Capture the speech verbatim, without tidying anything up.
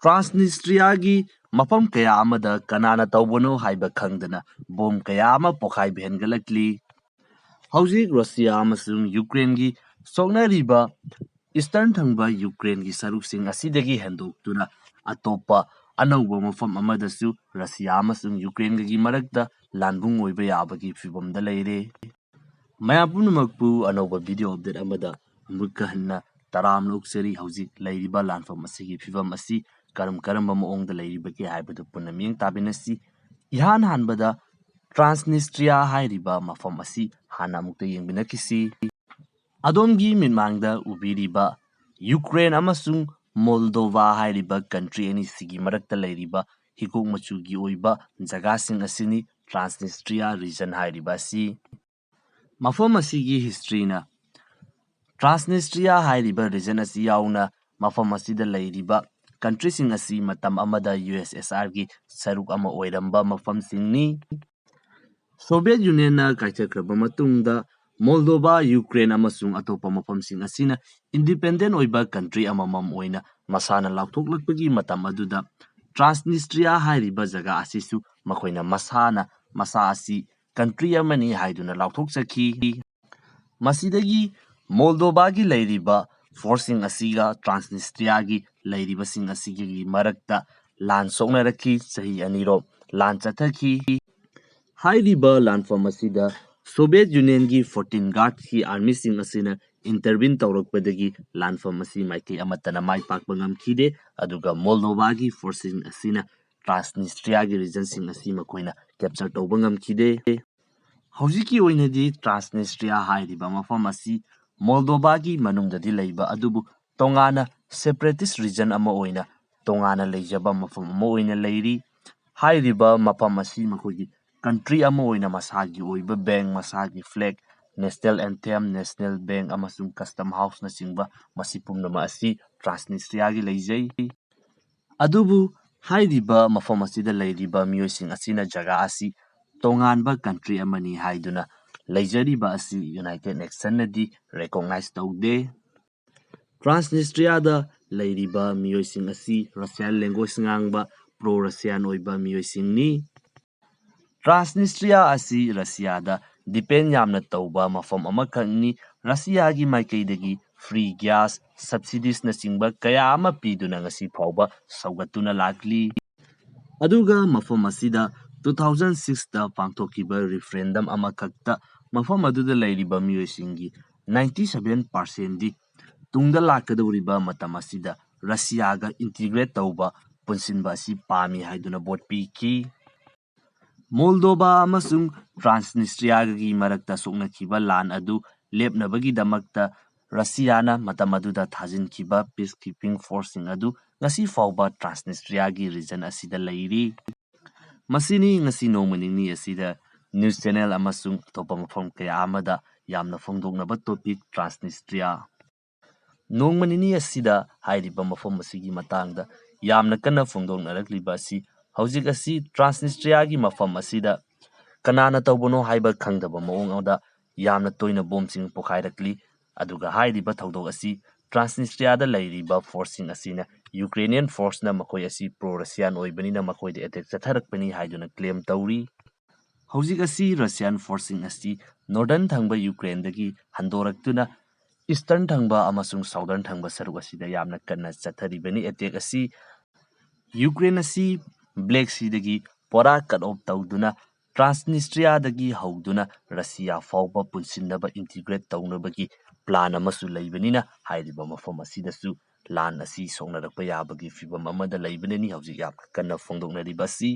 ꯇ꯭ꯔꯥꯟꯁꯅꯤꯁꯇ꯭ꯔꯤꯌꯥꯒꯤ ꯃꯐꯝ ꯀꯌꯥ ꯑꯃꯗ ꯀꯅꯥꯅ ꯇꯧꯕꯅꯣ ꯍꯥꯏꯕ ꯈꯪꯗꯅ ꯕꯣꯝ ꯀꯌꯥ ꯑꯃ ꯄꯣꯈꯥꯏꯕ ꯍꯦꯟꯒꯠꯂꯛꯂꯤ꯫ ꯍꯧꯖꯤꯛ ꯔꯁꯤꯌꯥ ꯑꯃꯁꯨꯡ ꯌꯨꯀ꯭ꯔꯦꯟꯒꯤ ꯁꯣꯛꯅꯔꯤꯕ ꯏꯁꯇꯔꯟ ꯊꯪꯕ ꯌꯨꯀ꯭ꯔꯦꯟꯒꯤ ꯁꯔꯨꯛꯁꯤꯡ ꯑꯁꯤꯗꯒꯤ ꯍꯦꯟꯗꯣꯛꯇꯨꯅ ꯑꯇꯣꯞꯄ ꯑꯅꯧꯕ ꯃꯐꯝ ꯑꯃꯗꯁꯨ ꯔꯁꯤꯌꯥ ꯑꯃꯁꯨꯡ ꯌꯨꯀ꯭ꯔꯦꯟꯒꯒꯤ ꯃꯔꯛꯇ ꯂꯥꯟꯕꯨꯡ ꯑꯣꯏꯕ ꯌꯥꯕꯒꯤ ꯐꯤꯕꯝꯗ ꯂꯩꯔꯦ꯫ ꯃꯌꯥꯝ ꯄꯨꯝꯅꯃꯛꯄꯨ ꯑꯅꯧꯕ ꯚꯤꯗꯤꯑꯣ ꯑꯞꯗꯦꯠ ꯑꯃꯗ ꯑꯃꯨꯛꯀ ꯍꯟꯅ ꯇꯔꯥꯝꯅ ꯑꯣꯛꯆꯔꯤ꯫ ꯍꯧꯖꯤꯛ ꯂꯩꯔꯤꯕ ꯂꯥꯟꯐꯝ ꯑꯁꯤꯒꯤ ꯐꯤꯕꯝ ꯑꯁꯤ ꯀꯔꯝ ꯀꯔꯝꯕ ꯃꯑꯣꯡꯗ ꯂꯩꯔꯤꯕꯒꯦ ꯍꯥꯏꯕꯗꯨ ꯄꯨꯟꯅ ꯃꯤꯠꯌꯦꯡ ꯇꯥꯃꯤꯟꯅꯁꯤ꯫ ꯏꯍꯥꯟ ꯍꯥꯟꯕꯗ ꯇ꯭ꯔꯥꯟꯁꯅꯤꯁꯇ꯭ꯔꯤꯌꯥ ꯍꯥꯏꯔꯤꯕ ꯃꯐꯝ ꯑꯁꯤ ꯍꯥꯟꯅ ꯑꯃꯨꯛꯇ ꯌꯦꯡꯃꯤꯟꯅꯈꯤꯁꯤ꯫ ꯑꯗꯣꯝꯒꯤ ꯃꯤꯠꯃꯥꯡꯗ ꯎꯕꯤꯔꯤꯕ ꯌꯨꯀ꯭ꯔꯦꯟ ꯑꯃꯁꯨꯡ ꯃꯣꯜꯗꯣꯚꯥ ꯍꯥꯏꯔꯤꯕ ꯀꯟꯇ꯭ꯔꯤ ꯑꯅꯤꯁꯤꯒꯤ ꯃꯔꯛꯇ ꯂꯩꯔꯤꯕ ꯍꯤꯒꯣꯛ ꯃꯆꯨꯒꯤ ꯑꯣꯏꯕ ꯖꯒꯥꯁꯤꯡ ꯑꯁꯤꯅꯤ ꯇ꯭ꯔꯥꯟꯁꯅꯤꯁꯇ꯭ꯔꯤꯌꯥ ꯔꯤꯖꯟ ꯍꯥꯏꯔꯤꯕ ꯑꯁꯤ꯫ ꯃꯐꯝ ꯑꯁꯤꯒꯤ ꯍꯤꯁꯇ꯭ꯔꯤꯅ ꯇ꯭ꯔꯥꯟꯁꯅꯤꯁꯇ꯭ꯔꯤꯌꯥ ꯍꯥꯏꯔꯤꯕ ꯔꯤꯖꯟ ꯑꯁꯤ ꯌꯥꯎꯅ ꯃꯐꯝ ꯑꯁꯤꯗ ꯂꯩꯔꯤꯕ ꯀꯟꯇ꯭ꯔꯤꯁꯤꯡ ꯑꯁꯤ ꯃꯇꯝ ꯑꯃꯗ ꯌꯨ ꯑꯦꯁ ꯑꯦꯁ ꯑꯥꯔꯒꯤ ꯁꯔꯨꯛ ꯑꯃ ꯑꯣꯏꯔꯝꯕ ꯃꯐꯝꯁꯤꯡꯅꯤ꯫ ꯁꯣꯚꯤꯌꯦꯠ ꯌꯨꯅꯤꯌꯟꯅ ꯀꯥꯏꯊꯈ꯭ꯔꯕ ꯃꯇꯨꯡꯗ ꯃꯣꯜꯗꯣꯚꯥ, ꯌꯨꯀ꯭ꯔꯦꯟ ꯑꯃꯁꯨꯡ ꯑꯇꯣꯞꯄ ꯃꯐꯝꯁꯤꯡ ꯑꯁꯤꯅ ꯏꯟꯗꯤꯄꯦꯟꯗꯦꯟ ꯑꯣꯏꯕ ꯀꯟꯇ꯭ꯔꯤ ꯑꯃꯃꯝ ꯑꯣꯏꯅ ꯃꯁꯥꯅ ꯂꯥꯎꯊꯣꯛꯂꯛꯄꯒꯤ ꯃꯇꯝ ꯑꯗꯨꯗ ꯇ꯭ꯔꯥꯟꯁꯅꯤꯁꯇ꯭ꯔꯤꯌꯥ ꯍꯥꯏꯔꯤꯕ ꯖꯒꯥ ꯑꯁꯤꯁꯨ ꯃꯈꯣꯏꯅ ꯃꯁꯥꯅ ꯃꯁꯥ ꯑꯁꯤ ꯀꯟꯇ꯭ꯔꯤ ꯑꯃꯅꯤ ꯍꯥꯏꯗꯨꯅ ꯂꯥꯎꯊꯣꯛꯆꯈꯤ꯫ ꯃꯁꯤꯗꯒꯤ ꯃꯣꯜꯗꯣꯚꯥꯒꯤ ꯂꯩꯔꯤꯕ ꯐꯣꯔꯁꯁꯤꯡ ꯑꯁꯤꯒ ꯇ꯭ꯔꯥꯟꯁꯅꯤꯁꯇ꯭ꯔꯤꯌꯥꯒꯤ ꯂꯩꯔꯤꯕꯁꯤꯡ ꯑꯁꯤꯒꯤ ꯃꯔꯛꯇ ꯂꯥꯟ ꯁꯣꯛꯅꯔꯛꯈꯤ꯫ ꯆꯍꯤ ꯑꯅꯤꯔꯣꯝ ꯂꯥꯟ ꯆꯠꯊꯈꯤ꯫ ꯍꯥꯏꯔꯤꯕ ꯂꯥꯟꯐꯝ ꯑꯁꯤꯗ ꯁꯣꯚꯤꯌꯦꯠ ꯌꯨꯅꯤꯌꯟꯒꯤ ꯐꯣꯔꯇꯤꯟ ꯒꯥꯔꯗꯀꯤ ꯑꯥꯔꯃꯤꯁꯤꯡ ꯑꯁꯤꯅ ꯏꯟꯇꯔꯚꯤꯟ ꯇꯧꯔꯛꯄꯗꯒꯤ ꯂꯥꯟꯐꯝ ꯑꯁꯤ ꯃꯥꯏꯀꯩ ꯑꯃꯠꯇꯅ ꯃꯥꯏ ꯄꯥꯛꯄ ꯉꯝꯈꯤꯗꯦ꯫ ꯑꯗꯨꯒ ꯃꯣꯜꯗꯣꯚꯥꯒꯤ ꯐꯣꯔꯁꯁꯤꯡ ꯑꯁꯤꯅ ꯇ꯭ꯔꯥꯟꯁꯅꯤꯁꯇ꯭ꯔꯤꯌꯥꯒꯤ ꯔꯤꯖꯟꯁꯤꯡ ꯑꯁꯤ ꯃꯈꯣꯏꯅ ꯀꯦꯞꯆꯔ ꯇꯧꯕ ꯉꯝꯈꯤꯗꯦ꯫ ꯍꯧꯖꯤꯛꯀꯤ ꯑꯣꯏꯅꯗꯤ ꯇ꯭ꯔꯥꯟꯁꯅꯤꯁꯇ꯭ꯔꯤꯌꯥ ꯍꯥꯏꯔꯤꯕ ꯃꯐꯝ ꯑꯁꯤ ꯃꯣꯜꯗꯣꯚꯥꯒꯤ ꯃꯅꯨꯡꯗꯗꯤ ꯂꯩꯕ ꯑꯗꯨꯕꯨ ꯇꯣꯉꯥꯟꯅ ꯁꯦꯄꯔꯦꯇꯤꯁ ꯔꯤꯖꯟ ꯑꯃ ꯑꯣꯏꯅ ꯇꯣꯉꯥꯟꯅ ꯂꯩꯖꯕ ꯃꯐꯝ ꯑꯃ ꯑꯣꯏꯅ ꯂꯩꯔꯤ꯫ ꯍꯥꯏꯔꯤꯕ ꯃꯐꯝ ꯑꯁꯤ ꯃꯈꯣꯏꯒꯤ ꯀꯟꯇ꯭ꯔꯤ ꯑꯃ ꯑꯣꯏꯅ ꯃꯁꯥꯒꯤ ꯑꯣꯏꯕ ꯕꯦꯡ, ꯃꯁꯥꯒꯤ flag, national anthem, national bank ꯑꯃꯁꯨꯡ ꯀꯁꯇꯝ ꯍꯥꯎꯁꯅꯆꯤꯡꯕ ꯃꯁꯤ ꯄꯨꯝꯅꯃꯛ ꯑꯁꯤ ꯇ꯭ꯔꯥꯟꯁꯅꯤꯁꯇ꯭ꯔꯤꯌꯥꯒꯤ ꯂꯩꯖꯩ꯫ ꯑꯗꯨꯕꯨ ꯍꯥꯏꯔꯤꯕ ꯃꯐꯝ ꯑꯁꯤꯗ ꯂꯩꯔꯤꯕ ꯃꯤꯑꯣꯏꯁꯤꯡ ꯑꯁꯤꯅ ꯖꯒꯥ ꯑꯁꯤ ꯇꯣꯉꯥꯟꯕ ꯀꯟꯇ꯭ꯔꯤ ꯑꯃꯅꯤ ꯍꯥꯏꯗꯨꯅ ꯂꯩꯖꯔꯤꯕ ꯑꯁꯤ ꯌꯨꯅꯥꯏꯇꯦꯗ ꯅꯦꯁꯟꯅꯗꯤ ꯔꯦꯀꯣꯛꯅꯥꯏꯖ ꯇꯧꯗꯦ꯫ ꯇ꯭ꯔꯥꯟꯁꯅꯤꯁꯇ꯭ꯔꯤꯌꯥꯗ ꯂꯩꯔꯤꯕ ꯃꯤꯑꯣꯏꯁꯤꯡ ꯑꯁꯤ Russian language ꯉꯥꯡꯕ pro Russian ꯑꯣꯏꯕ ꯃꯤꯑꯣꯏꯁꯤꯡꯅꯤ꯫ Transnistria ꯑꯁꯤ ꯔꯁꯤꯌꯥꯗ depend ꯌꯥꯝꯅ ꯇꯧꯕ ꯃꯐꯝ ꯑꯃꯈꯛꯅꯤ꯫ ꯔꯁꯤꯌꯥꯒꯤ ꯃꯥꯏꯀꯩꯗꯒꯤ free gas, subsidiesꯅꯆꯤꯡꯕ ꯀꯌꯥ ꯑꯃ ꯄꯤꯗꯨꯅ ꯉꯁꯤ ꯐꯥꯎꯕ ꯁꯧꯒꯠꯇꯨꯅ ꯂꯥꯛꯂꯤ꯫ ꯑꯗꯨꯒ ꯃꯐꯝ ꯑꯁꯤꯗ two thousand sixꯇ ꯄꯥꯡꯊꯣꯛꯈꯤꯕ referendum ꯑꯃꯈꯛꯇ ꯃꯐꯝ ꯑꯗꯨꯗ ꯂꯩꯔꯤꯕ ꯃꯤꯑꯣꯏꯁꯤꯡꯒꯤ ninety seven percentꯗꯤ ꯇꯨꯡꯗ ꯂꯥꯛꯀꯗꯧꯔꯤꯕ ꯃꯇꯝ ꯑꯁꯤꯗ ꯔꯁꯤꯌꯥꯒ integrate ꯇꯧꯕ, ꯄꯨꯟꯁꯤꯟꯕ ꯑꯁꯤ ꯄꯥꯝꯃꯤ ꯍꯥꯏꯗꯨꯅ vote ꯄꯤꯈꯤ꯫ ꯃꯣꯜꯗꯣꯚꯥ ꯑꯃꯁꯨꯡ ꯇ꯭ꯔꯥꯟꯁꯅꯤꯁꯇ꯭ꯔꯤꯌꯥꯒꯤ ꯃꯔꯛꯇ ꯁꯣꯛꯅꯈꯤꯕ ꯂꯥꯟ ꯑꯗꯨ ꯂꯦꯞꯅꯕꯒꯤꯗꯃꯛꯇ ꯔꯁꯤꯌꯥꯅ ꯃꯇꯝ ꯑꯗꯨꯗ ꯊꯥꯖꯤꯟꯈꯤꯕ peacekeeping forceꯁꯤꯡ ꯑꯗꯨ ꯉꯁꯤ ꯐꯥꯎꯕ ꯇ꯭ꯔꯥꯟꯁꯅꯤꯁꯇ꯭ꯔꯤꯌꯥꯒꯤ region ꯑꯁꯤꯗ ꯂꯩꯔꯤ꯫ ꯃꯁꯤꯅꯤ ꯉꯁꯤ ꯅꯣꯡꯃ ꯅꯤꯅꯤ ꯑꯁꯤꯗ news channel ꯑꯃꯁꯨꯡ ꯑꯇꯣꯞꯄ ꯃꯐꯝ ꯀꯌꯥ ꯑꯃꯗ ꯌꯥꯝꯅ ꯐꯣꯡꯗꯣꯛꯅꯕ topic Transnistria꯫ ꯅꯣꯡꯃ ꯅꯤꯅꯤ ꯑꯁꯤꯗ ꯍꯥꯏꯔꯤꯕ ꯃꯐꯝ ꯑꯁꯤꯒꯤ ꯃꯇꯥꯡꯗ ꯌꯥꯝꯅ ꯀꯟꯅ ꯐꯣꯡꯗꯣꯛꯅꯔꯛꯂꯤꯕ ꯑꯁꯤ ꯍꯧꯖꯤꯛ ꯑꯁꯤ ꯇ꯭ꯔꯥꯟꯁꯅꯤꯁꯇ꯭ꯔꯤꯌꯥꯒꯤ ꯃꯐꯝ ꯑꯁꯤꯗ ꯀꯅꯥꯅ ꯇꯧꯕꯅꯣ ꯍꯥꯏꯕ ꯈꯪꯗꯕ ꯃꯑꯣꯡ ꯑꯃꯗ ꯌꯥꯝꯅ ꯇꯣꯏꯅ ꯕꯣꯝꯁꯤꯡ ꯄꯣꯈꯥꯏꯔꯛꯂꯤ꯫ ꯑꯗꯨꯒ ꯍꯥꯏꯔꯤꯕ ꯊꯧꯗꯣꯛ ꯑꯁꯤ ꯇ꯭ꯔꯥꯟꯁꯅꯤꯁꯇ꯭ꯔꯤꯌꯥꯗ ꯂꯩꯔꯤꯕ forceꯁꯤꯡ ꯑꯁꯤꯅ Ukrainian forceꯅ ꯃꯈꯣꯏ ꯑꯁꯤ pro Russian ꯑꯣꯏꯕꯅꯤꯅ ꯃꯈꯣꯏꯗ attack ꯆꯠꯊꯔꯛꯄꯅꯤ ꯍꯥꯏꯗꯨꯅ claim ꯇꯧꯔꯤ꯫ ꯍꯧꯖꯤꯛ ꯑꯁꯤ Russian forceꯁꯤꯡ ꯑꯁꯤ northern ꯊꯪꯕ Ukraineꯗꯒꯤ ꯍꯟꯗꯣꯔꯛꯇꯨꯅ eastern ꯊꯪꯕ ꯑꯃꯁꯨꯡ southern ꯊꯪꯕ ꯁꯔꯨꯛ ꯑꯁꯤꯗ ꯌꯥꯝꯅ ꯀꯟꯅ ꯆꯠꯊꯔꯤꯕꯅꯤ꯫ Attack ꯑꯁꯤ Ukraine ꯑꯁꯤ Black Seaꯗꯒꯤ ꯄꯨꯔꯥ cut off ꯇꯧꯗꯨꯅ Transnistriaꯗꯒꯤ ꯍꯧꯗꯨꯅ ꯔꯁꯤꯌꯥ ꯐꯥꯎꯕ ꯄꯨꯟꯁꯤꯟꯅꯕ integrate ꯇꯧꯅꯕꯒꯤ plan ꯑꯃꯁꯨ ꯂꯩꯕꯅꯤꯅ ꯍꯥꯏꯔꯤꯕ ꯃꯐꯝ ꯑꯁꯤꯗꯁꯨ ꯂꯥꯟ ꯑꯁꯤ ꯁꯣꯛꯅꯔꯛꯄ ꯌꯥꯕꯒꯤ ꯐꯤꯕꯝ ꯑꯃꯗ ꯂꯩꯕꯅꯅꯤ ꯍꯧꯖꯤꯛ ꯌꯥꯝꯅ ꯀꯟꯅ ꯐꯣꯡꯗꯣꯛꯅꯔꯤꯕ ꯑꯁꯤ꯫